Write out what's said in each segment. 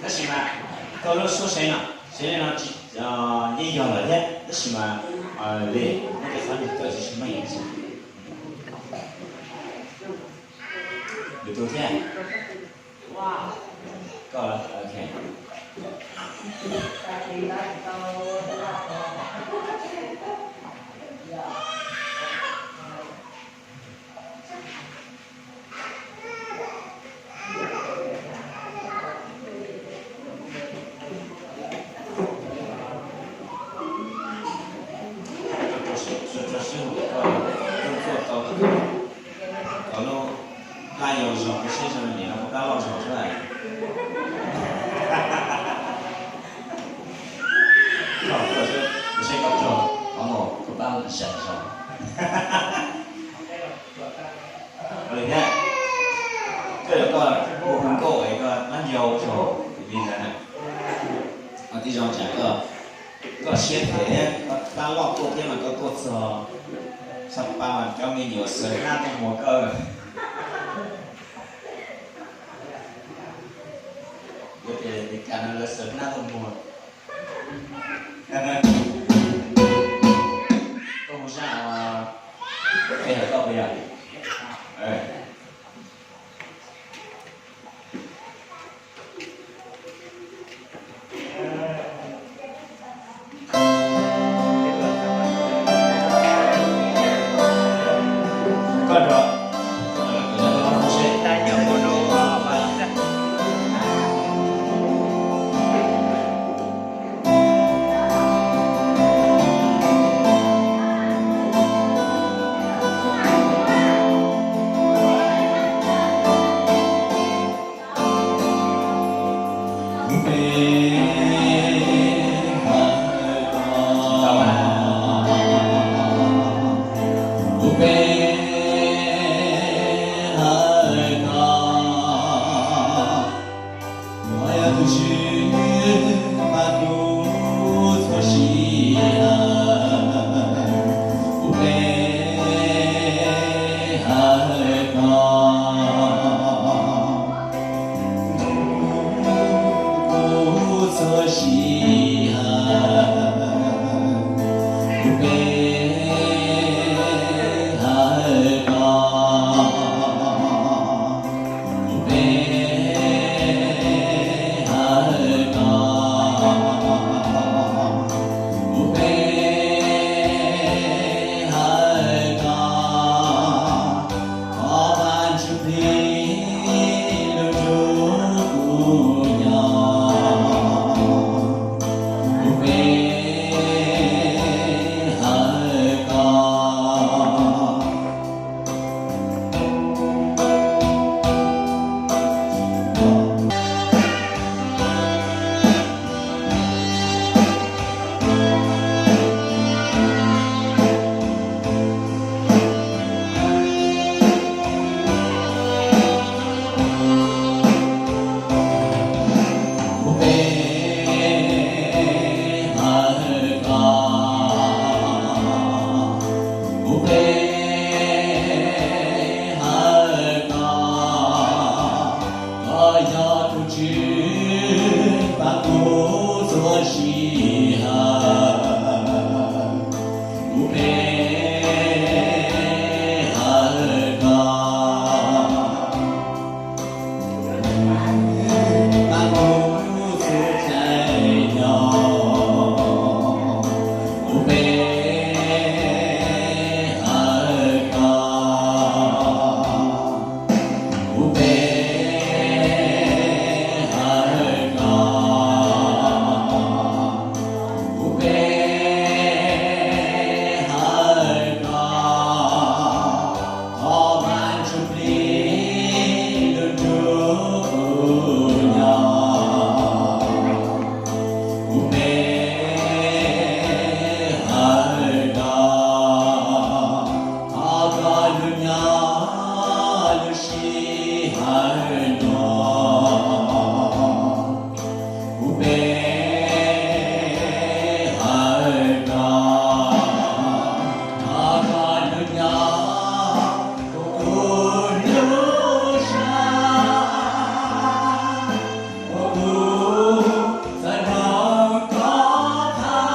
Tab sis mas koj lub suab sev no, sev li no yeej yog lawm thiab, tab sis mas li muab tej qhov niag kawm tsis meej xwb. Lwm tus thiab. Koj, ok. Koj lub plab yau zog, koj saib zoo li no, koj plab loj zog xwb. Koj saib koj tso, qhov no koj plab lam zog. Ua li thiab, koj yuav koj hu nkauj es koj plab yau zog li ntawd na. Tib zoo tsam koj siab phem thiab, koj plab loj tuaj thiab mas koj tuaj txog sab pab mas cov me nyuam xaws hnab tuaj muag koj. Yuav tias Meskas no lawv xaws hnab tuaj muag. Koj hu zaj, koj yog koj puas yog? sij hawm, kuv pe hawm koj. Mas kuv xub caij nyoog, kuv pe hawm koj. Kuv pe hawm koj, kuv pe hawm koj, thov Vaj Ntsuj Plig nrog nrog kuv nyob. Kuv pe hawm koj, thov koj nrog nyob lub sij hawm no. Kuv pe hawm koj, thov koj nrog nyob kuv lub siab, uas kuv txawm hnov koj tham.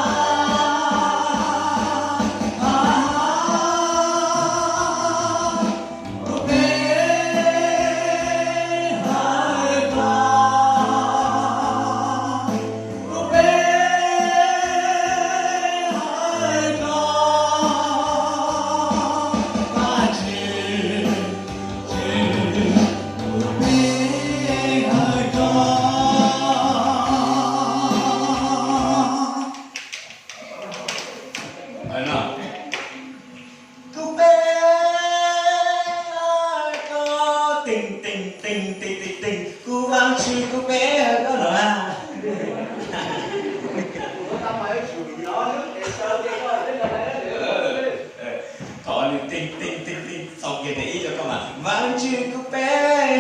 Kuv pe hawm koj, kuv pe hawm koj, Vajtswv, Vajtswv, kuv pe hawm koj. Kuv pe hawm koj, teeg teeg teeg teeg teeg teeg, kuv Vajtswv kuv pe hawm koj los na. Thov nws teeg teeg teeg teeg txaus kiag tes ib rau koj mas, Vajtswv kuv pe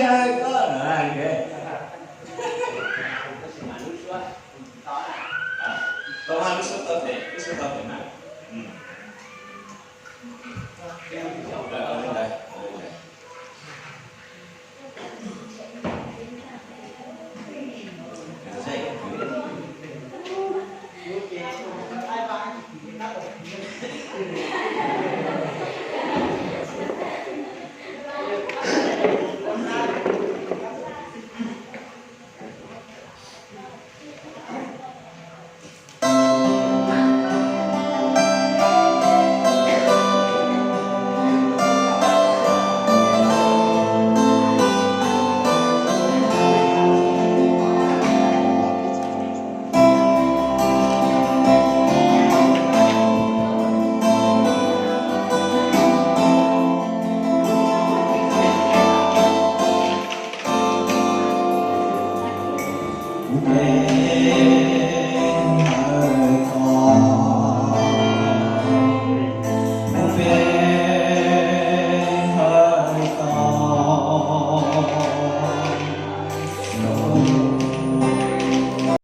hawm koj los na. Tau mas, lub suab tau tes, lub suab tau tes mas.